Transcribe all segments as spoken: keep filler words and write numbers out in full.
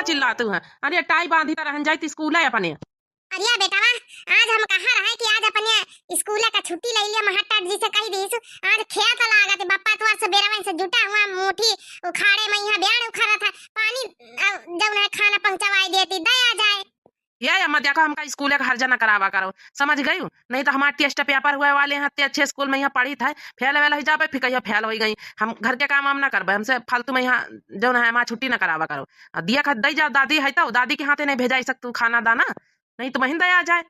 चिल्लातू है? अरे टाई बांधी त रहन जाई त स्कूल है अपने। अरे बेटवा, आज हम कहा रहे कि आज अपने स्कूल का छुट्टी ले लिया, महाटट जी से कही दीसु, आज खेत लागत, बप्पा तोर सबेरवा से जुटा हुआ, मुठी उखाड़े में यहाँ ब्याड़ उखाड़त है, पानी, अ, जौन है खाना पहुँचवाई देती, दया जाए। ये अम्मा, देखो, हमका स्कूल का हर्जा न करावा करो, समझ गई? नहीं तो हमार टेस्ट पेपर हुए वाले हैं, इतने अच्छे स्कूल में यहाँ पढ़ी था, फेल वेल हो जाबे, फिर कहियो फेल हो गई। हम घर के काम वाम ना करबे, हमसे फालतू में यहाँ जौन है, हमार छुट्टी न करावा करो। आ दिया खा दई जा, दादी है तो, दादी के हाथे नहीं भेजाई सकतू खाना दाना, नहीं तो महीन दया जाए।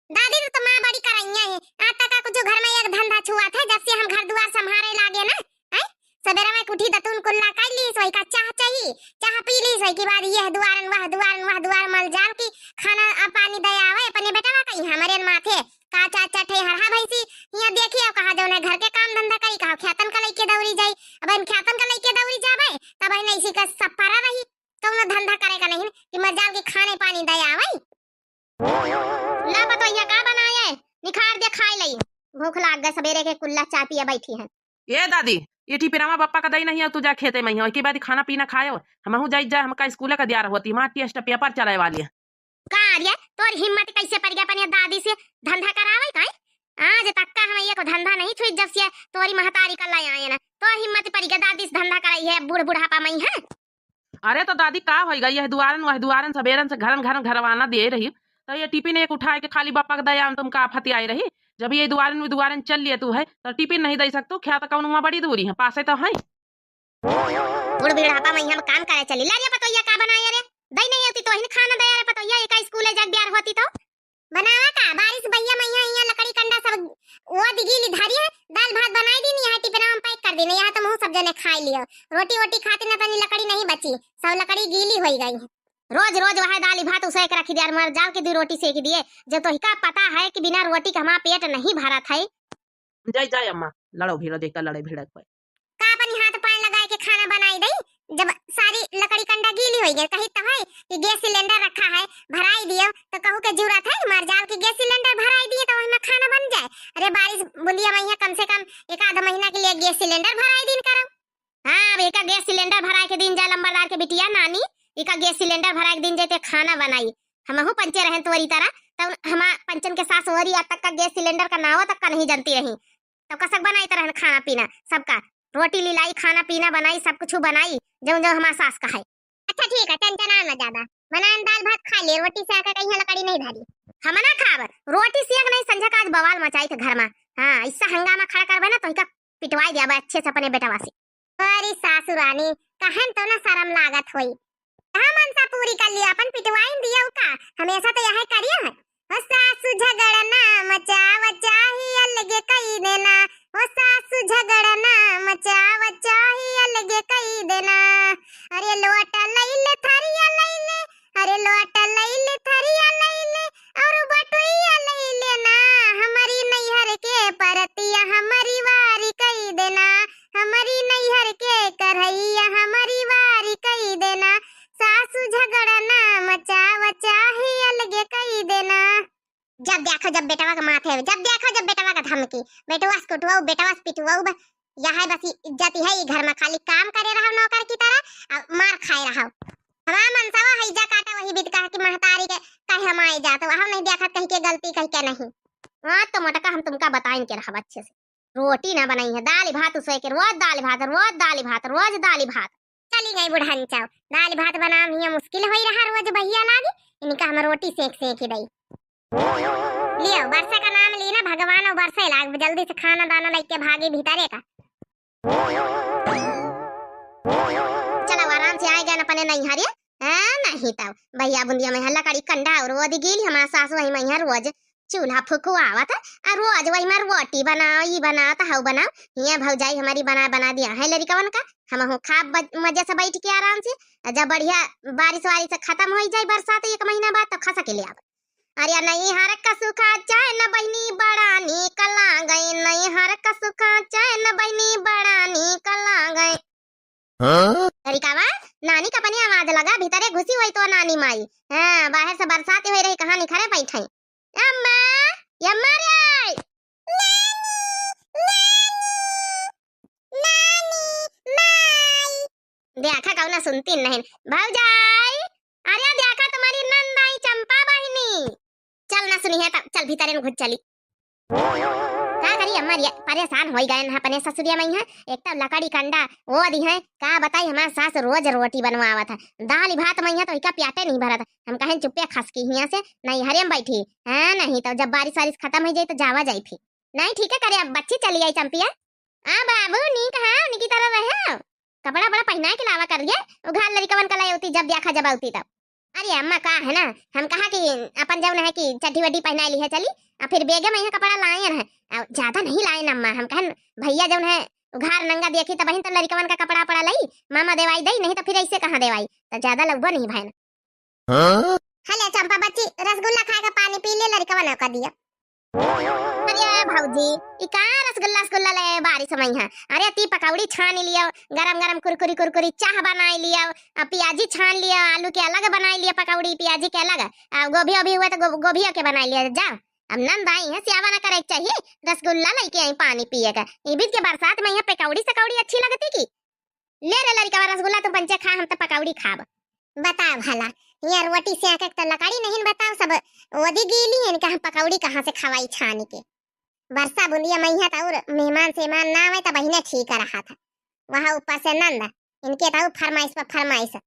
दादी तो, तो माँ बड़ी करैया है, आज तक का कुछ घर में एक धंधा छुआ थे, जब से हम घर दुआर संभारे लागे ना, हैं? सबेरा में उठी दतुन कुल्ला कर ली, सोई का चाह चाही, चाह पी ली, सोई के बाद यह दुआरन, वह दुआरन, वह दुआर मल जाल की खाना आ पानी दया आवे, अपने बेटवा कहीं हमरे माथे का चार चार ठे हरहा भैंसी, हियाँ देखी, अब कहा जौन है घर के काम धंधा करी, कहा ख्यातन का लइके दौरी जाई। अब इन ख्यातन का लइके दौरी जाबे, तब इन ऐसी का सपरा रही, कौनो धंधा करे का नहीं कि मजाल के खाने पानी दया आवई। ला पतोहिया, का बनाए? निखार दे, खाए लई। भूख लाग गए, सबेरे के कुल्ला चाय पिए बैठी हैं। ए दादी, ये टिपिरामा बप्पा का दई नहीं है, तू जा खेते में हो, के बाद खाना पीना खायो, हमहू जाई जा, हमका स्कूल का दियार होती, हमार टेस्ट पेपर चलाए वाली है। का रे, तोर हिम्मत कैसे पड़ गया अपने दादी से धंधा करावे का? आज तक का हम एक धंधा नहीं छुई जब से तोरी महतारी का लाई आए ना। तोर हिम्मत पड़ गया दादी से धंधा कराई है बूढ़ बुढ़ापा में है। अरे तो दादी का होई गई, यह दुआरन वह दुआरन सबेरन से घरन घरन घरवाना दिए रही, तो ये टिफिन एक उठाए के खाली बप्पा के दया में तुमका आफत आई रही। जब ये दुआरन वे दुआरन चल लिए तू है तो टिफिन नहीं दे सकतू, ख्यात कौन हुआ बड़ी दूरी है, पासे तो है। बूढ़ बुढ़ापा में हम काम करे चली। ला रे पतोहिया, का बनाए रे? दई नहीं होती तो हिन खाना दे रे पतोहिया, एका स्कूल जाके बियार होती तो। बनावा का? बारिश भैया मैया यहाँ लकड़ी कंडा सब वो दी गीली धारी है, दाल भात बनाई दीनी, यहाँ टिफिन में पैक कर दीनी, यहाँ तो मुँह सब जने खाई लियो। रोटी वोटी खाती ना तनी लकड़ी नहीं बची, सब लकड़ी गीली होई गई है। रोज रोज वह दाल भात उसे के रखी दिया, मर जाल के दो रोटी सेक दिए, जब तो हिका पता है कि बिना रोटी के हमारा पेट नहीं भरत है। जाए, जाए अम्मा, लड़ो भिड़ो, देखता लड़े भिड़क पे। का अपनी हाथ पाँव लगाए के खाना बनाई दई, जब सारी लकड़ी कंडा गीली होई गई, कही तो है कि गैस सिलेंडर रखा है, भराई दियो, तो कहू के जरूरत है, मर जाल के गैस सिलेंडर भराई दिए तो वही में खाना बन जाए। अरे बारिश बुंदिया में यहाँ कम से कम एक आध महीना के लिए गैस सिलेंडर भराई दिन करो। हाँ, अब एका गैस सिलेंडर भराए के दिन जाए लंबरदार के बिटिया नानी, एका गैस सिलेंडर भराए के दिन जाए ते खाना बनाई। हमहू पंचे रहन तोरी तरह, तब हमा पंचन के सास ओरी आज तक का गैस सिलेंडर का नावा तक का नहीं जानती रही। तब कसक बनाई तरह खाना पीना सबका, रोटी लिलाई, खाना पीना बनाई, सब कुछ बनाई, जौन जौन हमार सास का है। अच्छा ठीक है, टेंशन ना ज्यादा, बनान दाल भात खा ले, रोटी से आके कहीं लकड़ी नहीं धरी। हम ना खाब, रोटी सेक नहीं, संझा का आज बवाल मचाई थे घर में। हाँ, ऐसा हंगामा खड़ा करबे ना तो इनका पिटवाई दिया अच्छे से अपने बेटवा से। अरे सासुरानी, कहन तो ना शरम लागत होई। कहाँ मनसा पूरी कर लिया, अपन पिटवाइन दिया का? हमेशा तो यह करिया है। ओ सासु झगड़ा ना मचावा, चाही अलगे कई देना। ओ सासु झगड़ा ना मचावा, चाही अलगे कई देना। अरे लोटा लैले, थरिया लैले, अरे लोटा लैले, थरिया लैले, और बटुइया लैले ना। हमारी नैहर के परतिया, हमारी वारी कई देना। हमारी नैहर के करहैया, हमारी वारी कई देना। सासु झगड़ा ना मचावा, चाहे अलगे कई देना। जब देखो जब बेटवा के माथे, जब देखो जब बेटवा का धमकी, बेटवा से कुटवाऊ, बेटवा से पिटवाऊ, ब-, यह है बस इज्जत ही है, ई घर में खाली काम करे रहो नौकर की तरह, और मार खाए रहो। हमार मनसवा हैजा काटा वही बीत कहा कि महतारी के कहे हम आए जात, वह नहीं देखत कहीं के गलती कहीं के नहीं। हाँ तो मोटका हम तुमका बताइन के रहब अच्छे से। रोटी ना बनाई है, दाल भात उसोए के, रोज दाल भात, रोज दाल भात, रोज दाल भात। चली गई बुढ़न चाव, दाल भात बनाम हिया मुश्किल होई रहा, रोज बहिया लागी, इनका हम रोटी सेक सेक ही दई। लियो, बरसे का नाम ली ना भगवान, और बरसे लाग, जल्दी से खाना दाना लेके भागी भीतरे का। चलो, आराम से आए गए अपने नैहरे। हाँ, नहीं तब भैया बुंदिया में लकड़ी कंडा और वो दी गीली, हमार सास वही में रोज चूल्हा फुकवावत है, और रोज वही में रोटी बनाओ, ई बनाओ, तो हऊ बनाओ। हिया भौजाई हमारी बना, बना दिया है लड़िकवन का, हमहू खाब बज-, मजे से बैठ के आराम से। और जब बढ़िया बारिश वारिश से खत्म हो जाए बरसात एक महीना बाद, तब खसा के ले आवे। अरे नैहर का सुखा चैन बहिनी बड़ा नीक लागे, नैहर का सुखा चैन बहिनी बड़ा नीक लागे। हाँ? लड़िकावा, नानी का अपनी आवाज लगा, भीतरे घुसी हुई तो नानी माई। हाँ, बाहर से बरसात हुई रही, कहाँ निखरे बैठे। अम्मा, ये अम्मा रे। नानी, नानी, नानी, माई। देखा कौना सुनती नहीं। भौजाई, अरे देखा तुम्हारी नंद आई चंपा बहिनी। चल ना सुनी है तब, चल भीतरे में घुस चली। का करी अम्मा, रिया-, परेशान होई गए ना अपने ससुरिया में यहाँ। एक तो लकड़ी कंडा वो दी है, का बताई हमार सास रोज रोटी बनवावत है, दाल भात में यहाँ तो इका प्याटे नहीं भरत। हम कहें चुप्पे खसकी हियाँ से, नहीं हरे में बैठी, हाँ नहीं तो जब बारिश वारिश खत्म हो जाए तो जावा जाई फिर। नहीं ठीक है करे, अब बच्ची चली आई चंपिया। आ बाबू, नीक हाँ, निकी तरह रहे। कपड़ा बड़ा पहनाए के लावा कर लिए, उघार लड़िकवन का लाए होती जब देखा जब होती तब। अरे अम्मा का है ना, हम कहा कि अपन जौन है कि चड्ढी वड्ढी पहनाए ली है चली, आ फिर बेगे में यहाँ कपड़ा लाए हैं, आ ज्यादा नहीं लाए ना अम्मा, हम कहन भैया जौन है उघार नंगा देखी तब तो लड़िकवन का कपड़ा पड़ा लई, मामा देवाई दई, नहीं तो फिर ऐसे कहाँ देवाई, तो ज्यादा लगबो नहीं भैन। हाँ? हले चंपा बच्ची, रसगुल्ला खाए के पानी पी ले, लड़िकवन का दिया। अरे भौजी, ई का रसगुल्ला, रसगुल्ला ले बारिश में यहाँ? अरे ती पकौड़ी छान लियो, गरम गरम कुरकुरी कुरकुरी चाह बनाई लियो, आ प्याजी छान लियो, आलू के अलग बनाई लियो, पकौड़ी प्याजी के अलग, आ गोभी ओभी हुआ तो गो-, गोभियो के बनाई लियो। जा, अब नंद आई है, सियावा ना करे के चाहिए, रसगुल्ला लेके आई पानी पिए का। ई बीच के बरसात में यहाँ पकौड़ी सकौड़ी अच्छी लगती की? ले रे लड़िकवा, रसगुल्ला तू पंचे खा, हम तो पकौड़ी खाब। बताओ भला, यहाँ रोटी सेंके के तो लकड़ी नहीं, बताओ सब ओदी गीली है, इनका हम पकौड़ी कहाँ से खवाई छान के? बरसा बुंदिया मैया तो और मेहमान सेहमान ना आवे तो बहिने ठीक रहा था, वहाँ ऊपर से नंद, इनके तो फरमाइश पर फरमाइश।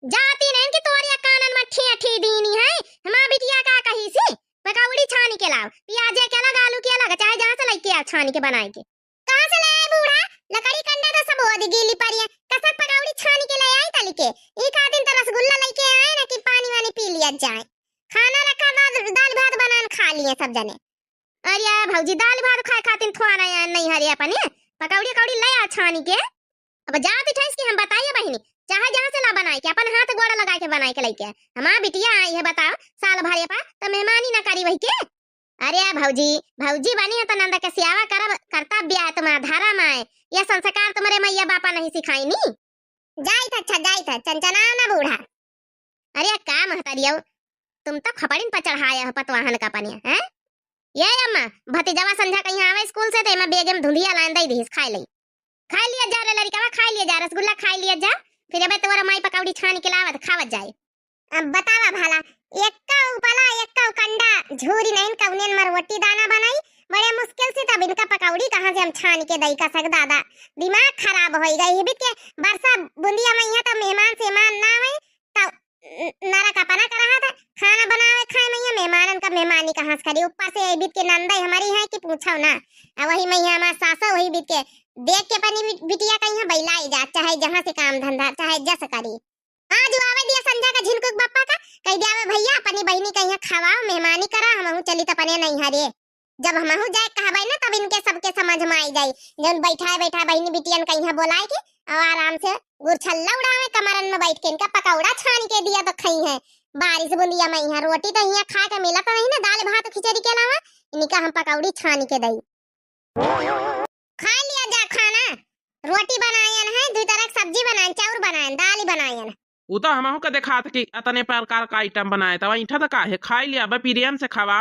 जाती नहीं इनकी तोरिया कानन में ठिया ठी दीनी है, हमार बिटिया का कही सी, पकौड़ी छानी के लाओ, प्याजे के अलग, आलू के अलग, चाहे जहाँ से लेके आओ छानी के बनाए के। कहाँ से लाए बूढ़ा? लकड़ी कंडा तो सब ओदी गीली पड़ी है। कसक पकौड़ी छानी के ले आई तली के। ई का दिन तो रसगुल्ला लेके आए ना कि पानी वानी पी लिया जाए। खाना रखा, दाल, दाल भात बनान खा लिए सब जने। अरे भौजी, दाल भात खाए खातिर थोड़ा ना नहीं हरे अपने। पकौड़ी कौड़ी ले आ छानी के। अब जात ठैस के हम बताइए बहिनी, चाहे जहाँ से ला बनाए के, अपन हाथ गोड़ लगाए के बनाए के लेके। हमार बिटिया आई है बताओ, साल भरे पा तो मेहमानी ना करी वही के। अरे भौजी, भौजी बनी है तो नंद के सियावा करब, कर्तव्य है तुम्हारा, धर्म है, यह संस्कार तुम्हारे मैया बापा नहीं सिखाई नी। जाइत अच्छा, जाइत है, चंचना ना बूढ़ा। अरे का महतारियो, तुम तो खपड़िन पर चढ़ाए हो पतवाहन का पनिया, हैं? ये अम्मा, भतीजवा संझा कहीं आवे स्कूल से तो एमा बेगे में धुंधिया लाइन दे दीस, खाए ले। खाए लिया जा रे लड़िकवा, खाए लिया जा, रसगुल्ला खाए लिया जा, फिर अबे तोरा माई पकौड़ी छान के लावत खावत जाए। अब बतावा भला, एक्का उपला, एक्का कंडा झूरी नहीं, कौनेन मर रोटी दाना बनाई, बड़े मुश्किल से तब इनका पकौड़ी कहाँ से हम छान के दई, कसक दादा, दिमाग खराब होई गई। हिबित के बरसा बुंदिया में यहाँ तो मेहमान सेहमान ना आवे, तो न-, नरक अपना करा था, खाना बनावे खाए में यहाँ मेहमानन का मेहमानी कहाँ से करी, ऊपर से हिबित के नंदई हमारी है कि पूछो ना। आ वही में यहाँ हमार सासो वही बीत के देख के अपनी बि-, बिटिया का यहाँ बैलाई जा, चाहे जहाँ से काम धंधा, चाहे जस करी। आज आवे दिया संझा का झिनकुक बप्पा का, कह दिया, "वे भैया, अपनी बहिनी का यहाँ खवाओ, मेहमानी करा, हमहू चली त अपने नैहरे।" जब हमहू जाए कहबे ना, तब इनके सबके समझ में आई जाई। जौन बैठाए बैठाए बहिनी बिटियन का यहाँ बोलाए के, और आराम से गुरछल्ला उड़ावे कमरन में बैठ के, इनका पकौड़ा छान के दिया तो खाई है। बारिश बुंदिया में यहाँ रोटी तो यहाँ खाए के मिला तो नहीं ना, दाल भात खिचड़ी के अलावा इनका हम पकौड़ी छान के दई। खा लिया जा खाना, रोटी बनायन है, दुई तरह के सब्जी बनायन, चाउर बनायन, दाल ही बनायन। उ तो हमहू के देखात कि अतने प्रकार का आइटम बनाए, तब ऐठा तो काहे, खाई लिया बे, प्रेम से खावा।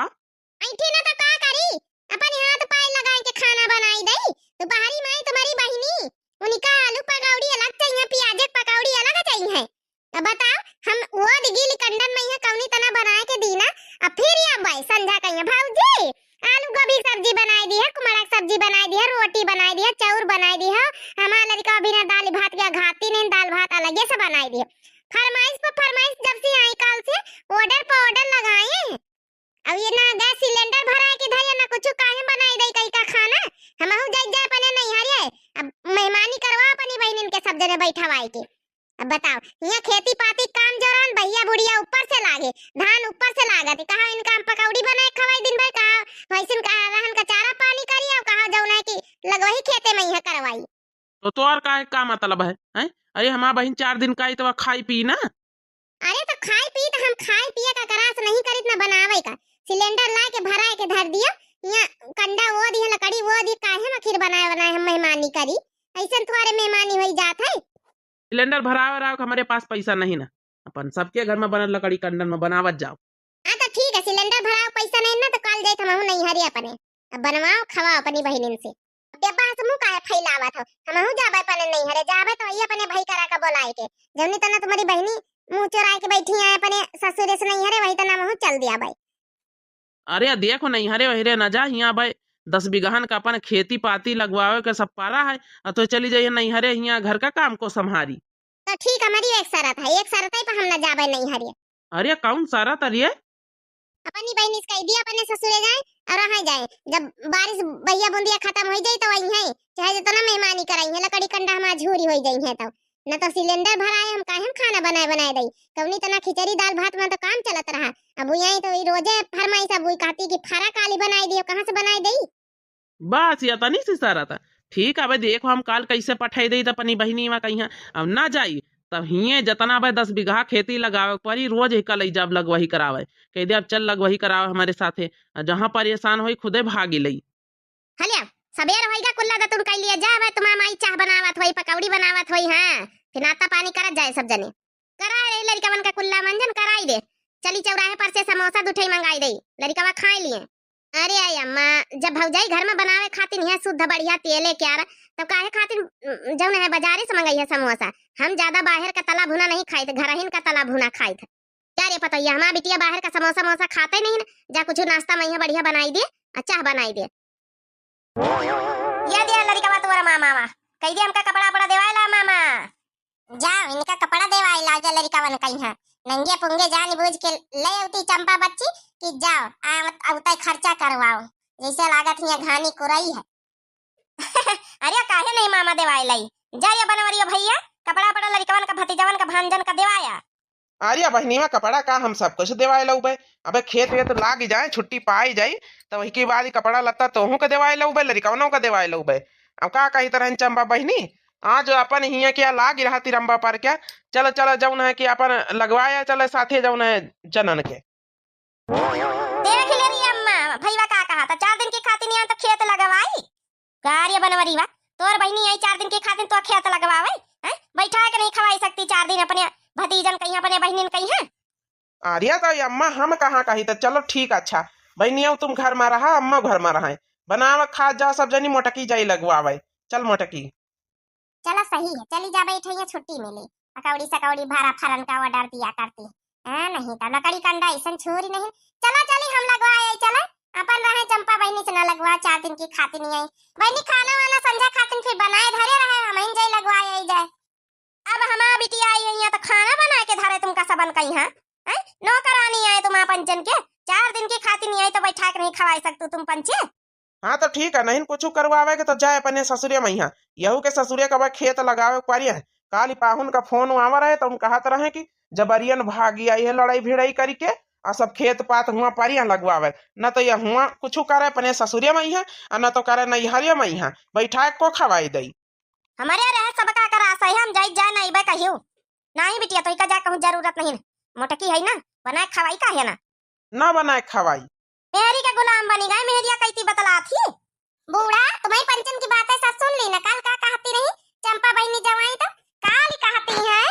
ऐठी ना तो का करी, अपन हाथ पाए लगाए के खाना बनाई दई। दोपहरी में तुम्हारी बहिनी, उनका आलू पकौड़ी अलग चाहिए, प्याज के पकौड़ी अलग चाहिए। अब बताओ, हम वो दिगिल कंडन में यहाँ कौनी तना बनाए के दीना, अब फिर ये अब भाई संझा कहिए, "भौजी, आलू गोभी सब्जी बनाए दी है, कुमड़ा के सब्जी बनाए दी है, रोटी बनाए दी है, चाउर बनाए दी है, हमारा लड़का बिना दाल भात के घाती नहीं, दाल भात अलगे से बनाए दी है।" फरमाइश पर फरमाइश जब से आई काल से, ऑर्डर पर ऑर्डर लगाए हैं। अब ये ना गैस सिलेंडर भराए के धरिया, ना कुछ काहे बनाए दई कई का खाना, हमहू जाई जाए अपने नैहरिया, अब मेहमानी करवा अपनी बहिनिन के सब जने बैठवाए के। अब बताओ, यहाँ खेती पाती काम जोरान, बहिया बुढ़िया ऊपर से लागे, धान ऊपर से लागत, कहा इनका हम पकौड़ी बनाए खवाई दिन भर, कहा भैंसिन का रहन का चारा पानी करी, और कहा जौन है कि लगवही खेते में यहाँ करवाई। तो तोर काहे का मतलब है, हैं? अरे हमार बहिन चार दिन का आई तो खाई पी ना। अरे तो खाई पी तो हम खाई पिए का करास नहीं करित ना बनावे का, सिलेंडर लाए के भराए के धर दिया, यहाँ कंडा वो दी है, लकड़ी वो दी, काहे हम आखिर बनाए बनाए हम मेहमानी करी, ऐसन थोड़े मेहमानी होई जात है। सिलेंडर भरावे रहो, हमारे पास पैसा नहीं ना। अपन सबके घर में बनल लकड़ी कंडन में बनावत जाओ। हाँ तो ठीक है, सिलेंडर भराओ, पैसा नहीं ना तो कल जाए हम नैहरे अपने। अब बनवाओ, खवाओ अपनी बहिनिन से। अब बेबा से मुँह काहे फैलावत हो? हमहू जाबे अपने नैहरे, जाबे तो वही अपने भाई करा का बोलाए के। जौनी तना तुम्हारी बहिनी मुँह चोराए के बैठी हैं अपने ससुरे से नैहरे, वही तो नाम हूँ चल दिया भाई। अरे देखो नैहरे वैहरे न जा, हियाँ भाई दस बीघहन का अपन खेती पाती लगवावे के सब पारा है, आ तो चली जाइए नैहरे, हियाँ घर का काम को संभारी। तो ठीक, हमारी एक शरत है, एक शरत है पर हम न जाबे नैहरे। अरे कौन शरत है रे? अपनी बहिनी से कह दिया अपने ससुरे जाए और वहाँ जाए, जब बारिश बहिया बूंदिया खत्म हो जाए तो वहीं है, चाहे जितना मेहमानी कराई है, लकड़ी कंडा हमारा झूरी हो जाई है तो। न तो सिलेंडर भराए, हम काहे हम खाना बनाए बनाए दई? कौनी तना खिचड़ी दाल भात में तो काम चलत रहा। अब यहीं तो ई रोजे फरमाइश, अब वही कहती कि फरा काली बनाए दियो, कहाँ से बनाए दई? बस ये तनी सी शरत है। ठीक है, अब देखो हम काल कैसे पठाई दई त अपनी बहिनी में कहीं अब ना जाई, तब हिये जतना बे दस बीघा खेती लगावे के परी, रोज ही कलई जब लगवही करावे, कह दे अब चल लगवही करावे हमारे साथे, और जहाँ परेशान होई खुदे भागी लई। हलिया, सबेर होइगा, कुल्ला दतुन कइ लिया जा, अब तुम्हार माई चाह बनावत होई, पकौड़ी बनावत होई, हाँ, फिर नाश्ता पानी करत जाए सब जने। कराए रही लड़िकवन का कुल्ला मंजन कराई दे। चली चौराहे पर से समोसा दुठई मंगाई दे, लड़िकवा खाए लिए। अरे आई अम्मा, जब भौजाई घर में बनावे खातिर है शुद्ध बढ़िया तेले क्यार, तब काहे खातिर, उम, जौन है बाजारे से मंगाई है समोसा? हम ज्यादा बाहर का तला भुना नहीं खाइत, घरहिन का तला भुना खाइत। जा रे पतोहिया, हमार बिटिया बाहर का समोसा मोसा खाते नहीं न, जा कुछ नाश्ता में यहाँ बढ़िया बनाई दे, आ चाह बनाई दे। ये दिया लड़िकवा तोरा मामा वा, कह दे हमका कपड़ा वपड़ा देवाए ला मामा। जाओ इनका कपड़ा देवाए ला, जा लड़िकवन कहीं है, नंगे पुंगे जान बूझ के ले अउती चंपा बच्ची कि जाओ, आ, अउते खर्चा करवाओ, जैसे लागत हियाँ घानी कुरई है। अरे काहे नहीं मामा देवाए लाई, जा ये बनवरियो भैया, कपड़ा वपड़ा लड़िकवन का, भतीजवन का, भांजन का देवाया। अरे बहिनीवा, कपड़ा का हम सब कुछ देवाए लउबे। अबे खेत वेत लाग जाए, छुट्टी पाई जाई, तो वही के बाद ही कपड़ा लत्ता तोहू के देवाए लउबे, लड़िकवनों का देवाए लउबे। अब का कही तरह चंपा बहिनी, आज अपन हियाँ क्या लाग रहा तिरंबा पर क्या, चलो चलो जौन है कि अपन लगवाया चले साथे जौन है जनन के। देख ले री अम्मा, भईवा का कहा था, चार दिन की खातिर नहीं आए तो खेत लगवाई। का रे बनवरी बा, तोर बहिनी आई चार दिन की खातिर तो खेत लगवावे, हैं? बैठा के नहीं खवाई सकती चार दिन अपने भतीजन कहीं, अपने बहिनिन कहीं, हैं? अरे तो अम्मा हम कहाँ कही, तो चलो ठीक, अच्छा बहिनी, अब तुम घर में रहा, अम्मा घर में रहे, बनावे खा जा सब जनी, मोटकी जाई लगवावे। चल मोटकी। चला सही है, चली जा बैठे, ये छुट्टी मिली, पकौड़ी सकौड़ी भारा फरन का order दिया करती। हाँ, नहीं तो लकड़ी कंडा ऐसन छोरी नहीं। चला चली हम लगवा आई, चला अपन रहे चंपा बहिनी से न लगवा, चार दिन की खातिर नहीं आई। बहिनी खाना वाना संझा खातिर फिर बनाए धरे रहे, हम ही जाई लगवा आई जाए। अब हमार बिटिया आई है यहाँ तो खाना बना के धरे तुमका सबन कहीं, हाँ? हैं? नौकरानी आए तुम अपन जन के, चार दिन की खातिर नहीं आई तो बैठा के नहीं खवाई सकतू तुम पंचे। हाँ तो ठीक है, नहीं कुछ करवावे के तो जाए अपने ससुरे में यहाँ। यहू के ससुरे का बा खेत लगावे के पारी है। काली पाहुन का फोन आवा रहे तो उन कहत रहे कि जबरियन भागी आई है लड़ाई भिड़ाई करी के, आ सब खेत पात हुआ पारी है लगवावे, न तो यह हुआ कुछ करे अपने ससुरे में यहाँ, आ न तो करे नैहरिया में यहाँ बैठा को खवाई दई। हमारे रहे सबका करा सही, हम जाई जाए ना इबे कहियो। नहीं बिटिया, तोहिका जा कहूँ जरूरत नहीं। मोटकी है ना, बनाए खवाई का है ना? ना बनाए खवाई। मेहरी के गुलाम बनी गए, मेहरिया कैती बतलात ही। बूढ़ा, तुम्हें पंचन की बातें सब सुन ली ना, कल का कहती रही चंपा बहिनी जवाई तो काल कहती है।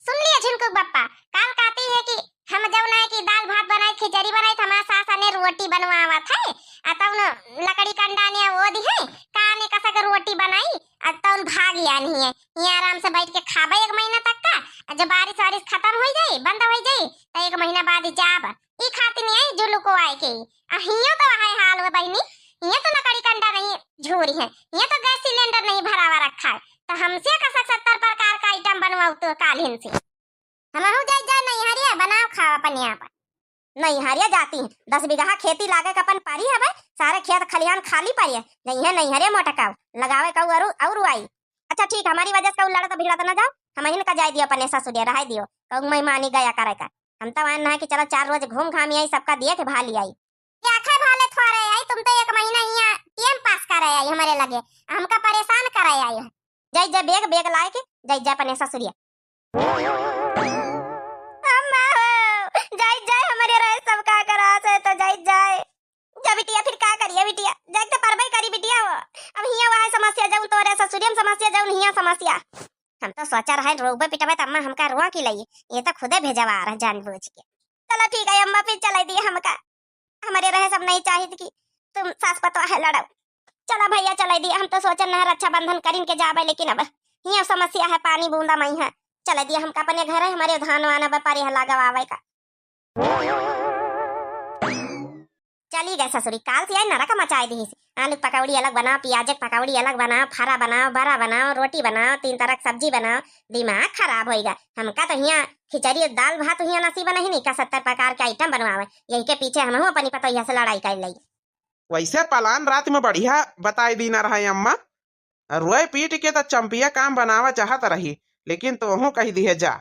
सुन लिया झिनकू बप्पा, काल कहती है कि हम जौन है कि दाल भात बनाई, खिचड़ी बनाई, तो हमार सास ने रोटी बनवावत है, आ तौन लकड़ी कंडा ने वो दी है, का ने कसक रोटी बनाई, आ तौन भाग आनी है। हियाँ आराम से बैठ के खाबे एक महीना तक का, आ जब बारिश वारिश खत्म हो जाई, बंद हो जाई, तो एक महीना बाद ही जाब। ई खातिर नहीं आई जुल्लू को आए के, आ हियो तो वही हाल हुआ बहिनी, हियो तो लकड़ी कंडा नहीं झूरी है, हियो तो गैस सिलेंडर नहीं भरावा रखा है, तो हमसे कसक सत्तर प्रकार का आइटम बनवाऊ तो काल हिन से। हमहू जाई जाए नैहरिया, बनाओ खाओ अपन यहाँ पर। नैहरिया जाती है, दस बीघा खेती लागे के अपन पारी हवे, सारे खेत खलिहान खाली पारी है, जइहे नैहरे मोटकाओ, लगावे का अउर, अउर आई। अच्छा ठीक, हमारी वजह से कहूँ लड़त भिड़त ना जाओ, हम इनका जाए दियो अपने ससुरिया, रहाई दियो, कहूँ मैं मानी गया करे का। हम तो आए ना कि चलो चार रोज घूम घाम आई, सबका दिए के भाली आई। ये आंखें भाले थोड़े आई, तुम तो एक महीना यहाँ टाइम पास करे आई हमारे लगे, हमका परेशान करे आई है। जाई जा बेग, बेग लाए के जाई जा अपने ससुरिया। अम्मा हो, जाई जाए हमारे रहे सब का करा से तो जाई जाए। जा बिटिया, फिर का करिए बिटिया, जाए तो परबे करी बिटिया हो। अब हियाँ वह समस्या जाऊँ तोरे ससुरिया में समस्या जाऊँ हियाँ समस्या। हम तो सोचा रहे रोबे पिटबे त अम्मा हमका रोआ की लई, ये तो खुदे भेजवा रहा जानबूझ के। चलो ठीक है अम्मा, फिर चलाई दिए हमका। हमारे रहे सब नहीं चाहित कि तुम सास पतोह है लड़ाओ। चला भैया चलाई दिए, हम तो सोचन है रक्षाबंधन करिन के जाबे, लेकिन अब हियाँ समस्या है, पानी बूंदा मई है, चले दिया हमका अपने घर है, हमरे धान वान अब परे हला गवावे का। चली गए ससुरी, काल से आई नरक मचाए दिहिस। आलू क पकौड़ी अलग बनाओ, पियाज क पकौड़ी अलग बनाओ, फरा बनाओ, बरा बनाओ, रोटी बनाओ, तीन तरह क सब्जी बनाओ, दिमाग खराब होइगा। हमका तो हियाँ खिचड़ी और दाल भात हियाँ नसीब नहीं, नहीं का सत्तर प्रकार के आइटम बनवावे। यही के पीछे हमहू अपनी पतोहिया से लड़ाई कर लई। वैसे पलान रात में बढ़िया बताई दीना रहा अम्मा। रोए पीट के तो चंपिया काम बनावा चाहत रही, लेकिन तोहू कह दिहे जा।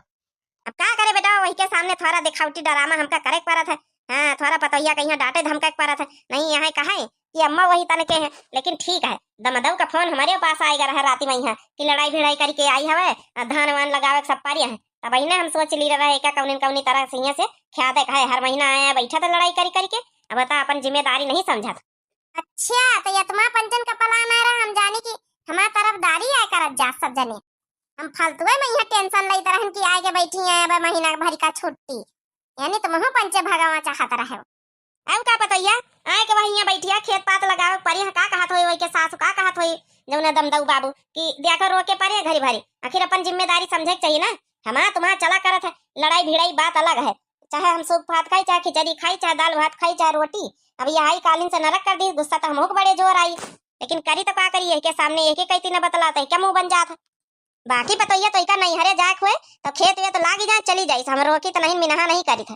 अब का करे बेटा, वही के सामने थोड़ा दिखावटी ड्रामा हमका करे के परत है। हाँ, थोड़ा पतोहिया कहिया डांटे धमके के परत है। नहीं, यहाँ कहे कि अम्मा वही तन के है, लेकिन ठीक है, दमदऊ का फोन हमरे पास आएगा रहे राती में यहाँ कि लड़ाई भिड़ाई करके आई हवे, आ धान वान लगावे के सब पारी है। तब इन्हें हम सोच ली रहे का कौनी न कौनी तरह से यहाँ से ख्याते का है, हर महीना आया बैठा था लड़ाई करी करके। अब बता, अपन जिम्मेदारी नहीं समझा था। अच्छा, तो यतमा पंचन का पलान आ रहा, हम जानी कि हमार तरफदारी आय करत जात सब जने। हम फालतुए में यहाँ टेंशन लइत रहन कि आए के बैठी हैं, अब महीना भर का छुट्टी, यानी तुमहू पंचे भगावा चाहत रहे। अब का पतोहिया, आए के वही यहाँ बैठिया, खेत पात लगावे के परी है, का कहत होई, वही के सासू का कहत होई, जौने दमदऊ बाबू कि देखो रो के परे घरी भरी, आखिर अपन जिम्मेदारी समझे के चाहिए ना। हमार तुम्हार चला करत है, लड़ाई भिड़ाई बात अलग है, चाहे हम सूप भात खाई, चाहे खिचड़ी खाई, चाहे दाल भात खाई, चाहे रोटी। अब ये आई कालिन से नरक कर दी, गुस्सा तो हमहू के बड़े जोर आई, लेकिन करी तो का करी, यही के सामने यही के कहती न बतलाते, क्या मुंह बन जात है। बाकी पतोहिया तो इका नैहरे जाए के हुए तो खेत वेत लागी जाए, चली जाइस, हम रोकी तो नहीं, मिनहा नहीं करी थे।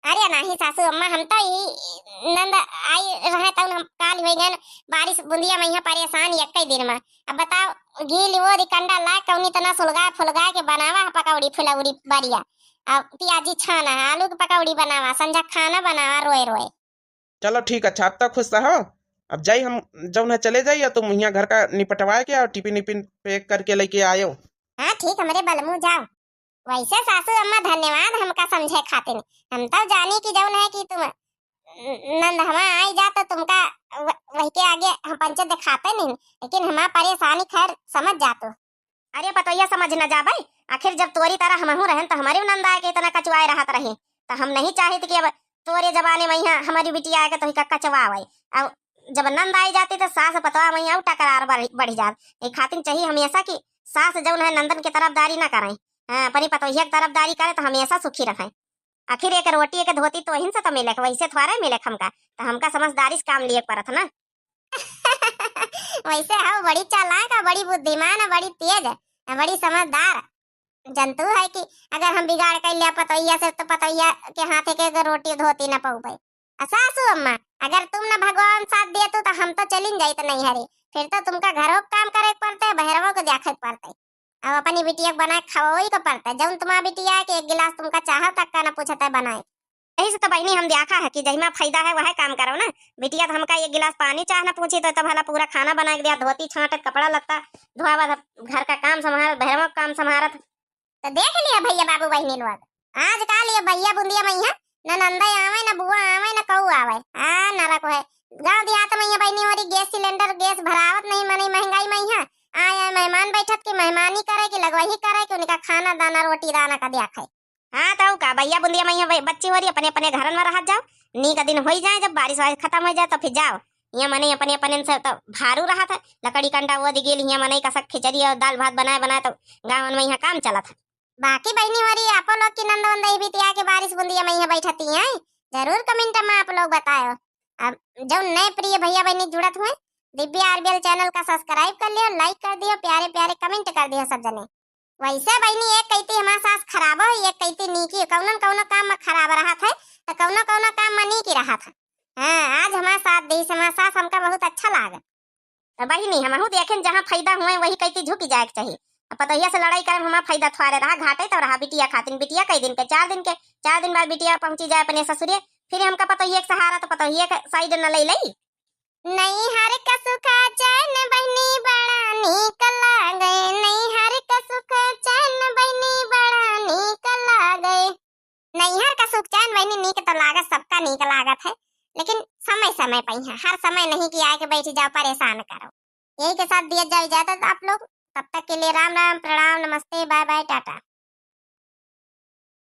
अरे नाही सासू अम्मा, हम तो ई नंद आई रहे तउन हम काल हो गए, बारिश बुंदिया में यहाँ परेशान एक ही दिन में। अब बताओ, गील वो रिकंडा ला कौनी तना सुलगा फुलगा के बनावा है पकौड़ी फुलौड़ी बढ़िया, अब पियाजी छाना है, आलू के पकौड़ी बनावा, संझा खाना बनावा रोए रोए। चलो ठीक, अच्छा, अब तक खुश रहो। अब जाई हम, जौन है चले जाई, या तुम यहाँ घर का निपटवाए के और टिफिन विफिन पैक करके लेके आयो। हाँ ठीक, हमरे बलमू जाओ। वैसे सासू अम्मा धन्यवाद हमका समझे खातिर। हम तो जानी कि जौन है कि तुम नंद हमा आई जा तो तुमका व-, वही के आगे हम पंचे दिखाते नहीं, लेकिन हमार परेशानी खैर समझ जा तू। अरे पतोहिया समझ न जाबे, आखिर जब तोरी तरह हमहू रहन तो हमरे नंद आए के इतना कचुआए रहत रही, तो हम नहीं चाहित कि अब तोरे जमाने में यहाँ हमारी बिटिया आए के तो ही का कचवावे। अब जब नंद आई जाती तो सास पतवा में यहाँ टकरार बढ़, बढ़ जात। ये खातिर चाहिए हमेशा कि सास जौन है नंदन के तरफदारी ना करें, हाँ, अपनी पतोहिया की तरफदारी करे तो हमेशा सुखी रहे। आखिर एक रोटी एक धोती तो वहीं से तो मिले, वैसे थोड़े मिले हमका, तो हमका समझदारी से काम लिए परत ना। वैसे हो बड़ी चालाक है, बड़ी बुद्धिमान है, बड़ी तेज है, बड़ी समझदार। जनतू है कि अगर हम बिगाड़ कर लिया पतोहिया से तो पतोहिया के हाथे के अगर रोटी धोती न पौबे। आ सासू अम्मा, अगर तुम न भगवान साथ दिए तो, तो हम तो चलिन जाइत नहीं हरे, फिर तो तुमका घरों के काम करे के पड़ते, बहरवों के देखे के पड़ते। अब अपनी बिटिया के बनाए खवाई के पड़ता है, जौन तुम्हारा बिटिया है कि एक गिलास तुमका चाह तक का ना पूछता है बनाए। यही से तो बहिनी हम देखा है कि जहिमा फायदा है वह काम करो ना। बिटिया तो हमका एक गिलास पानी चाह ना पूछी तो, तो भला पूरा खाना बना के दिया, धोती छाटत, कपड़ा लत्ता धोआवत, घर का काम संभालत, बहरवा का काम संभालत। तो देख लिया भैया बाबू बहिनी लोग, आजकल ये भैया बुंदिया में है, न नंदा आवे, न बुआ आवे, न कऊ आवे। आ नरक है। गाँव देहात में ये बहिनी ओरी गैस सिलेंडर, गैस भरावत नहीं, मने महंगाई में है। आए, आए मेहमान बैठत की मेहमानी करे, कि लगवाही करे, कि उनका खाना दाना, रोटी दाना का दिया खाए। हाँ, तो का भैया बुंदिया में ये ब-, बच्ची ओरी अपने, अपने घरन में रहत जाओ। नीक दिन होई जाए, जब बारिश वारिश खत्म हो जाए, तो फिर जाओ। ये मने अपने, अपने से तो भारू रहत है, लकड़ी कंडा वो दिगेल, ये मने कसक खिचड़ी और दाल भात बनाए, बनाए, तो गाँवन में यहाँ काम चलत है। बाकी बहिनी ओरी आपो लोग की नंद वंद ही बिटिया के बारिश बुंदिया में यहाँ बैठती हैं, जरूर comment में आप लोग बतायो। अब जौन नए प्रिय भैया बहिनी जुड़त हुए, दिव्या आरबीएल channel का subscribe कर लियो, like कर दियो, प्यारे प्यारे comment कर दियो सब जने। वैसे बहिनी एक कहती हमार सास खराब हो, एक कहती नीकी, कौनो न कौनो काम में खराब रहत है, तो कौनो कौनो काम में नीकी रहत है। हाँ, आज हमार साथ दी, हमार सास हमका बहुत अच्छा लागे। तो बहिनी, हमहू देखेन जहाँ फायदा हुए वही कहती झुकी जाए के चाहिए। अब पतोहिया से लड़ाई करे में हमार फायदा थोड़े रहा, घाटे तो रहा बिटिया खातिन। बिटिया कई दिन के, चार दिन के, चार दिन बाद बिटिया पहुँची जाए अपने ससुरे, फिर हमका पतोहिया के सहारा तो पतोहिया के side न ले लई। नैहर का सुख चैन बहिनी बड़ा नीक लागे, नैहर का सुख चैन बहिनी बड़ा नीक लागे। नैहर का सुख चैन बहिनी नीक तो लागत, सबका नीक लागत है, लेकिन समय समय पे है, हर समय नहीं कि आए के बैठ जाओ परेशान करो। यही के साथ दिया जाओ इजाजत आप लोग, तब तक के लिए राम राम, प्रणाम, नमस्ते, bye bye, टाटा।